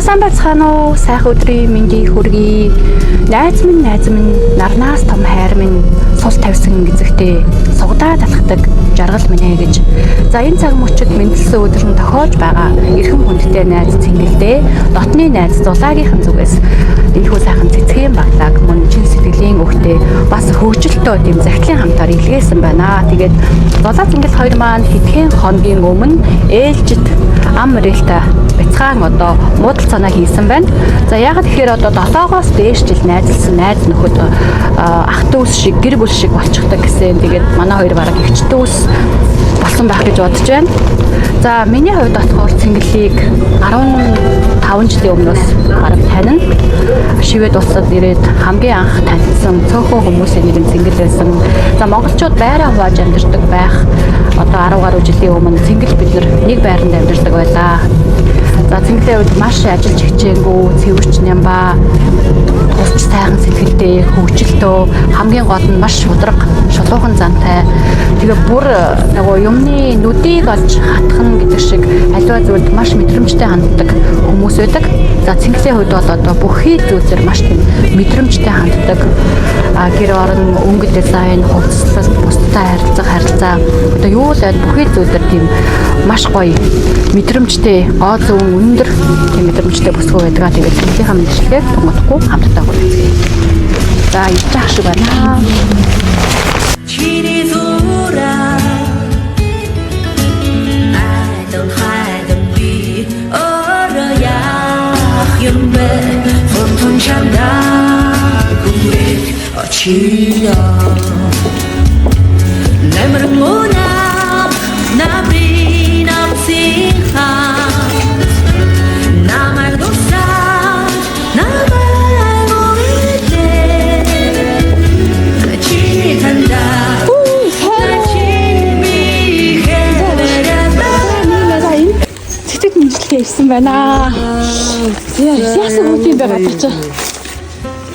Сайн байцгаана уу? Сайхан өдрийн мэндийг хүргэе. Найз минь нарнаас том хайр минь сул тавьсан гэзэгтэй сугадаа талхдаг жаргал минь ээ гэж. За, энэ цаг мөчид мэндэлсэн өдөр нь тохиож байгаа эрхэм хүндтэй найз Цэнгэлдээ дотны найз Зулаагийнхан зүгээс энэхүү сайхан цэцгийн баглааг мөн чин сэтгэлийн өгтөө бас хөгжилтөө тийм захидлын хамтаар илгээсэн байна. Тэгээд Зулаа, Цэнгэл хоёр маань хэдхэн хоногийн өмнө ээлжид ам мөрөлтэй бяцхан одоо муудал санаа хийсэн байна. За, яагаад тэгэхээр одоо 7-оос дээш жил найзалсан найз нөхөд ах дүүс шиг, гэр бүл шиг болчихдог гэсэн. Тэгээд манай хоёр бараг эгч дүүс болсон байх гэж бодож байна. За, миний хувьд болохоор Цэнгэлийг 15 жилийн өмнөөс бараг танина. Швед улсад ирээд хамгийн анх танилцсан цөөхөн хүмүүсийн нэг нь Цэнгэл байсан. За, монголчууд байраа хувааж амьдардаг байх одоо 10 гаруй жилийн өмнө Цэнгэл бид нар нэг байранд амьдардаг байлаа. За, Цэнгэлийн хувьд маш ажиллаж хичээнгүй, цэвэрч нямба, тусч сайхан сэтгэлтэй, хөгжилтөө, хамгийн гол нь маш шударга, шулуухан зантай. Тэгээ бүр нөгөө юмны нүдийг олж хатах нь гэдэг шиг аливаа зүйлд маш мэдрэмжтэй ханддаг хүмүүс байдаг. За, Цэнгэлийн хувьд бол одоо бүхий зүйлээр маш тийм мэдрэмжтэй ханддаг. А гэр орон, өнгө дизайн, хувцаслалт, бусдад харилцах харилцаа, одоо юу л байд бүхий зүйлээр тийм маш гоё мэдрэмжтэй, гоо зүүн өндөр тийм мэдрэмжтэй бүсгүй байдаг. Тэгээд Цэнгэлийнхаа мэндчилгээг тунгахгүй хамтдаа хүргэцгээе. За, ирж ах шиг байна. Чиний зураг Айдан хайдан би өөрөө яах юм бэ? Хурдан чамдаа хүрэх очие. Нэмэр мунаа набрин амсинха намайг дусаад намайг үргэлээ. Чиний тандаа чиний За, энэ цэцэг мэндчилгээ ирсэн байна. Яа, яасан хүмүүс юм бэ гадар чи.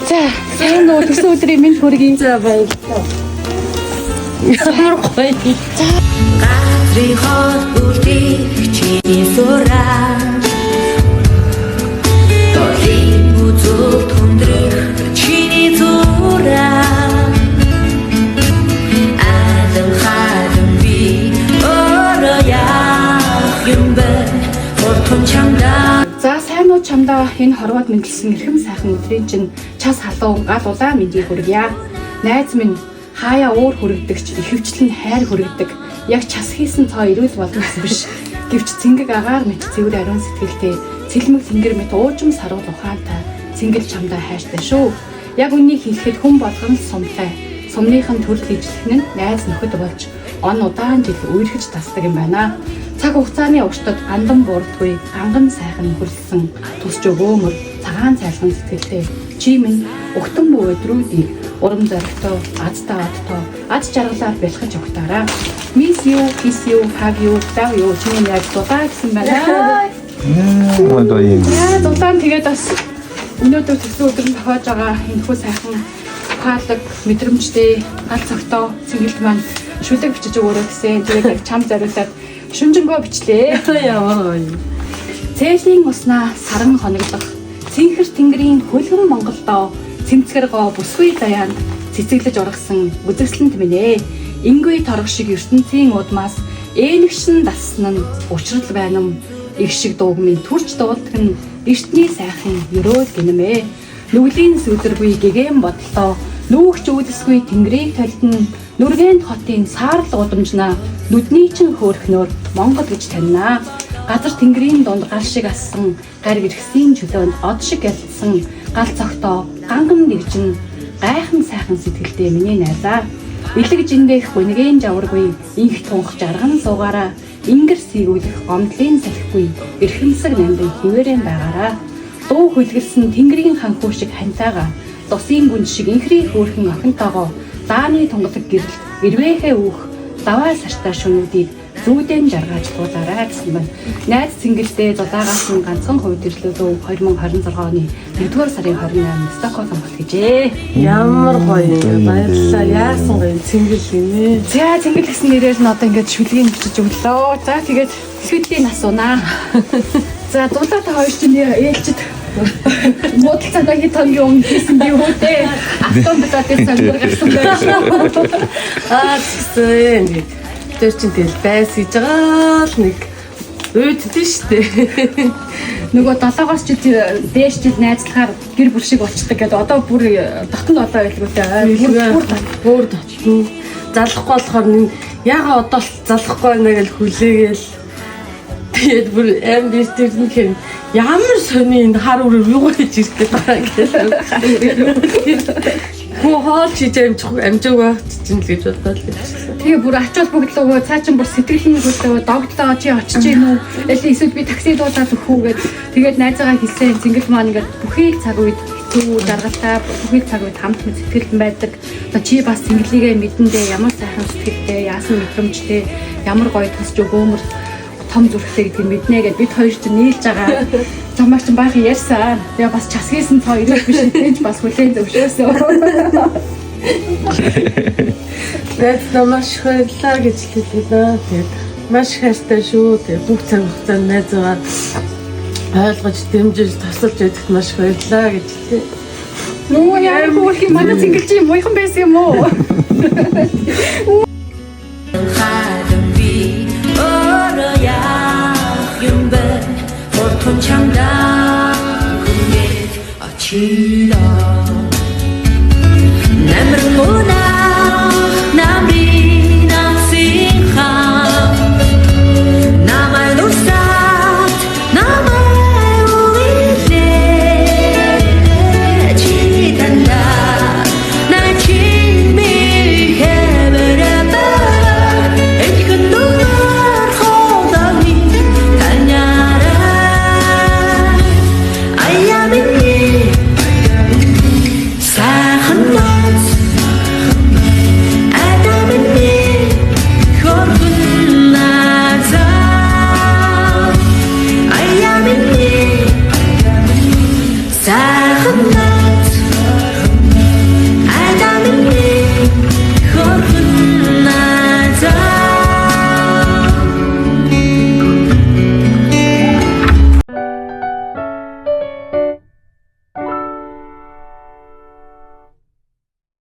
За, сайн уу, төрсөн өдрийн мэнд хүргэе. За, баярлалаа. Ямар гоё. Газрын хот үлдэх чиний зураг Долын үзэл хүндрэх чиний зураг Алан халан би өөрөө яах юм бэ? Хурдан чамдаа За, сайн уу, чамдаа энэ хорвоод мэндэлсэн эрхэм сайхан өдрийн чинь час халуун гал улаан мэндийг хүргье. Найз минь, хаяа уур хүргэдэг ч ихэвчлэн хайр хүргэдэг. Яг час хийсэн цоо эрүүл болно гэсэн биш. Гэвч цэнгэг агаар мэт цэвэр ариун сэтгэлтэй, цэлмэг тэнгэр мэт уужим саруул ухаантай Цэнгэл чамдаа хайртай шүү. Яг үннийг хэлэхэд хүн болгон л сумтай. Сумных нь төрөл ижлэх нь найз нөхөд болж он удаан жил үерхэж тасдаг юм байна. Цаг хугацааны уртад гандан буурдгүй, ганган сайхан нөхөрлөсөн тусч өгөөмөр цагаан цайлган сэтгэлтэй чи минь өгтөн бүү өдрүүдийг урам зоригтой, азтай одтой, аз жаргалаар бэлхэж угтаарай. Miss you, kiss you, hug you, love you. Чиний найз Зулаа гэсэн байна. Одоо юм. Яа, Зулаан тэгээд бас өнөөдөр төрсөн өдөр нь тохиож байгаа энэхүү сайхан ухаалаг, мэдрэмжтэй, гал цогтоо Цэнгэлд маань шүлэг бичиж өгөөрэй гэсэн. Тэгээд яг чам зориулаад шүнжэнгөө бичлээ. Ямар гоё. Цээлийн уснаа саран хоноглох цэнхэр тэнгэрийн хөлгөн Монголдоо цэмцгэр гоо бүсгүй заяанд цэцэглэж ургасан үзэсгэлэнт минь ээ. Ингүй торох шиг ертөнцийн удмаас ээнэгшин дассан нь учрал байна юм. Их шиг дууг минь төрч дуулдаг нь эртний сайхан ерөөл гинэмээ. Нүглийн сүдэргүй гэгээн бодлоо нүүхч үүдсгүй тэнгэрийг толдоно. Нүргээнт хотын саарл удамжнаа нүдний чин хөөрхнөөр Монгол гэж танина. Газар тэнгэрийн дунд гал шиг ассан, гариг эргэсийн чөлөөнд од шиг ялцсан гал цогтоо ганган нэгжин гайхан сайхан сэтгэлтэй миний найзаа. Элэг жиндэх гүнгийн жаваргүй инх тунх жарган суугаараа, ингэр сийгүүлэх гомдлын салхигүй эрхэмсэг нандин хിവэрэн байгаараа. Дуу хүлгэлсэн тэнгэрийн ханхүү шиг хантайгаа, дусын гүн шиг инхрийн хөөрхөн охинтойгоо дааны тунгалаг гэрэлт эрвээхээ үүх даваа сартай шөнүүдийг зүүдэн жаргааж туулаарай гэсэн байна. Найз Цэнгэлдээ Зулаагаас нь ганцхан хувь төрлөөлөө 2026 оны 1-р сарын 28-нд Стокгольм хот гэжээ. Ямар гоё юм. Баярлалаа. Яасан гоё цэнгэл юм ээ. За, Цэнгэл гэсэн нэрээр нь одоо ингээд шүлгийг бичиж өглөө. За, тэгээд сүйдлийн асуунаа. За дулаа та хоёр чинь ээлжид муудалцаандаа хэд хоногийн өмнө хийсэн би үү те. Автобусаа дээр сонир гарсан байх. Аа тэгсэн. Тэр чинь тэгэл байс гэж байгаа л нэг үүддэн штэ. Нөгөө долоогоос жил дээш жил найзлахаар гэр бүл шиг болчдөг гэдэг. Одоо бүр дотн одоо байлгүй те. Бүр бүр Бүр дотно. Залахгүй болохоор нэг яга одоо л залахгүй байна гэж хүлээгээл. Тэгээд бүр аим бис тэр нэг юм ямар сони энэ хар үрээр юу гэж ирэх гээд байгаа гэл. Хүү хоол чиж амжих амжаагүй байх чинь л гэж бодлоо л гэж. Тэгээ бүр ачаал бүгдлөө цаа чин бүр сэтгэл нь хөдлөө догтлоо чи очиж гин үү аль эсвэл би такси дуулаад өгөх үү гэд тэгээд найзаагаа хэлсэн цэнгэл маань ингээд бүхий л цаг үед хэцүү жаргалтай бүхий л цаг үед хамт сэтгэлд байдаг. Одоо чи бас цэнгэлийгээ мэдэндээ ямар сайхан сэтгэлтэй яасан мэдрэмжтэй ямар гоё төсч өгөөмөр том зүрхтэй гэдгийг мэднэ гэд бид хоёр чинь нийлж байгаа. Чамаар чинь баахан ярьсан. Тэгээ бас час хийсэн цоо ирэх биш гэж бас хүлээн зөвшөөрсөн. Найздаа маш их баярлалаа гэж хэллээ. Тэгээд маш их хайртай шүү. Тэгээд бүх цаг хугацаанд найзаагаа ойлгож, дэмжиж, тусалж байдагт маш их баярлалаа гэж хэллээ. Нүү яа хөөх юм манай цэнгэлж юм уяхан байсан юм уу? Хадан би өөрөө яах юм бэ? Хурдхан чамдаа хүлээж очие.